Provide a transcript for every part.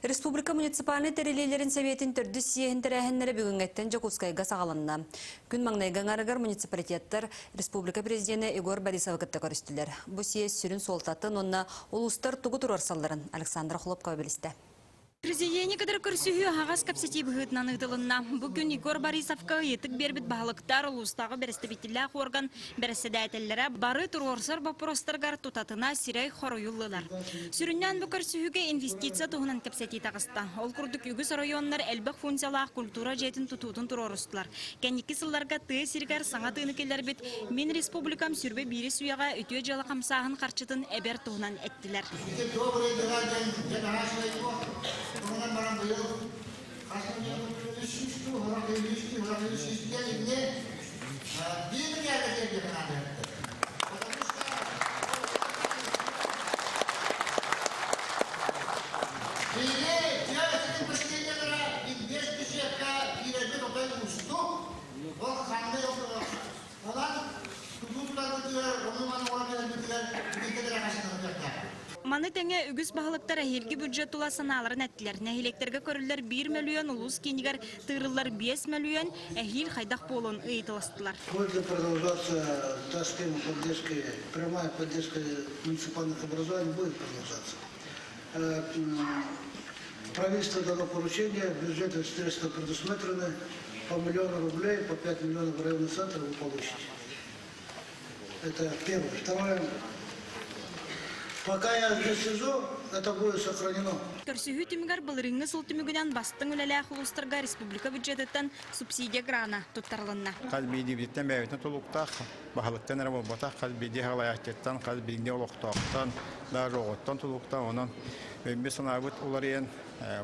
Республика муниципальнай тэриллиилэрин сэбиэтин төрдүс съеһин тэрээһиннэрэ бүгүҥҥэттэн Дьокуускайга саҕаланна. Күн маҥнайгы аҥарыгар муниципалитеттар республика президенэ Егор Борисовы кытта көрүстүлэр. Бу съезд сүрүн суолтатын уонна улуустар тугу туруорсалларын Александра Хлопкова билистэ. Президени кытары көрсүһүү аһаҕас кэпсэтии быһыытынан ыытылынна. Бу күн Егор Борисовка ыйытык биэрбит баһылыктар, улуустааҕы бэрэстэбиитиллээх уорган бэрэссэдээтэллэрэ бары туруорсар боппуруостарыгар тутатына сирэй хоруйуллулар. Сүрүннээн бу көрсүһүүгэ инвестиция туһунан кэпсэтии таҕыста. Ол курдук үгүс оройуоннар элбэх функциялаах культура дьиэтин тутуутун туруорустулар. Кэнники сылларга тыа сиригэр саҥа тыыны киллэрбит Мин республикам сүрбэ биирис үйэҕэ үтүө дьыала хамсааһын харчытын эбэр туһунан эттилэр. Ити добрый дела диэн дьэ наһаа үчүгэй буо. Туһунан баран быйыл хас үс дуу, үс дуу, үс диэн инньэ биир миллиарда тиэрдиэххэ наада Потому что биһиги тыа сирин поселениелара инвест-бюджекка киирэрбит отой уустук. Ол ханна онон тутуу тутарбытыгар, ону-маны оҥорон кэлэрбитигэр бииргэ дэлэҕэсинэн Маны тэҥэ үгүс баһылыктар эһиилги бюджет тула санааларын эттилэр. Нэһилиэктэргэ көрүллэр 1 мөлүйүөн, улуус киинигэр тыырыллар 5 мөлүйүөн эһиил хайдах буолуон ыйыталастылар. Будет продолжаться та схема поддержки, прямая поддержка муниципальных образований будет продолжаться. Правительство дало поручение, бюджетные средства предусмотрены, по миллиону рублей, по 5 миллионов в районный центр вы получите. Это первое. Второе. Пока я здесь сижу, это будет сохранено. Көрсүһүү түмүгэр былырыыҥҥы сыл түмүгүнэн бастыҥ үлэлээх улуустарга республика бюджетыттан субсидия грана туттарылынна. Хас биирдиибититтэн бэйэбитин тулуктаах, баһылыктан эрэ буолбатах, хас биирдии салайааччыттан, хас биирдии олохтоохтон, даже оҕоттон тулуктаах. Онон өйбүт-санаабыт уларыйан,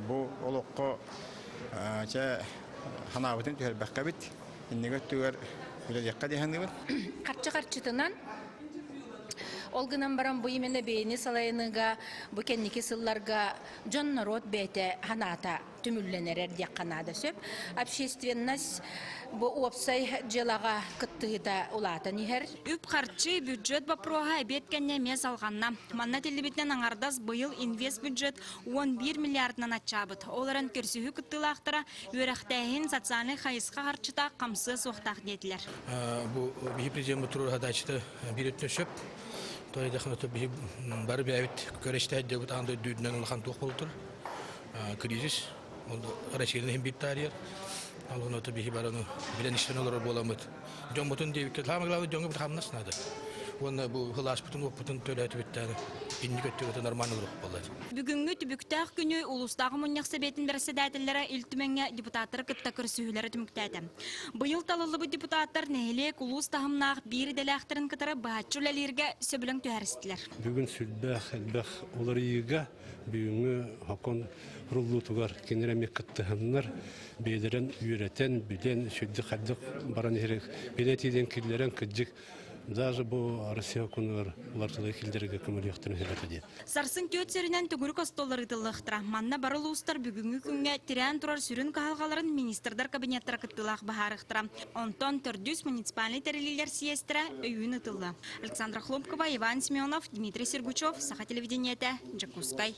бу олоххо чэ санаабытын түһэрбэккэбит, инники өттүгэр үлэлиэххэ дии саныыбын. Харчы харчытынан ол гынан баран бу именно бэйэни салайыныыга бу кэнники сылларга дьон норуот бэйэтэ санаата түмүллэн эрэр диэххэ наада сөп. Общественность бу уопсай дьыалаҕа кыттыыта улаатан иһэр. Үп-харчы, бюджет боппуруоһа эбиэт кэннэ эмиэ салҕанна. Манна этиллибитинэн аҥардас быйыл инвестбюджет 11 миллиардынан аччаабыт. Ол эрэн көрсүһүү кыттыылаахтара үөрэхтээһин социальнай хайысха харчыта хамсыа суохтаах диэтилэр. Бу биһи президент туруор задачата биир өттүн сөп. То биһи бары бэйэбит көрөстөөт дебут аан дойду үрдүнэн улахан туох болтур. Кризис. Ол Россияны иһин биир таарыйар. Ал ону биһи барыны билэн истэн олорор буоламмыт. Дьоммутун диэбиккэ, самое главное дьоҥҥо хамнас наада. Уонна бу хылааспытын уоппутун төлөөтүбүттээн инник өттүгүтэ нормально олоруох буолла. Бүгүҥҥү түбүктээх күнү улуустааҕы мунньах сэбиэтин бэрэссэдээтэллэрэ Ил Түмэҥҥэ депутаттары кытта көрсүһүүлэрэ түмүктээтэ. Быйыл талыллыбыт депутаттар нэһилиэк, улуус таһымнаах биир идэлээхтэрин кытары быһаччы үлэлииргэ сөбүлэҥ түһэристилэр. Бүгүн сүрдээх элбэх уларыйыыга бүгүҥҥү хокон руллуутугар кинилэр эмиэ кыттыһаннар бэйэлэрин үөрэтэн, билэн, сүрдүк хайдах баран иһэр билэтиидэн киллэрэн кырдьык даже бу Россия окунугар уларытылыы киллэрэргэ көмөлүөхтэрин сөп этэ диэн. Сарсын түөрт сиринэн төгүрүк остуоллар ыытыллыахтара. Манна бары улуустар бүгүҥҥү күҥҥэ тирээн турар сүрүн кыһалҕаларын министрдар кабинеттара кыттыылаах быһаарыахтара. Онтон төрдүс муниципальнай тэриллиилэр съезтэрэ өйүүн ыытылла. Александра Хлопкова, Иван Семенов, Дмитрий Сергучев, Саха телевидениетэ, Дьокуускай.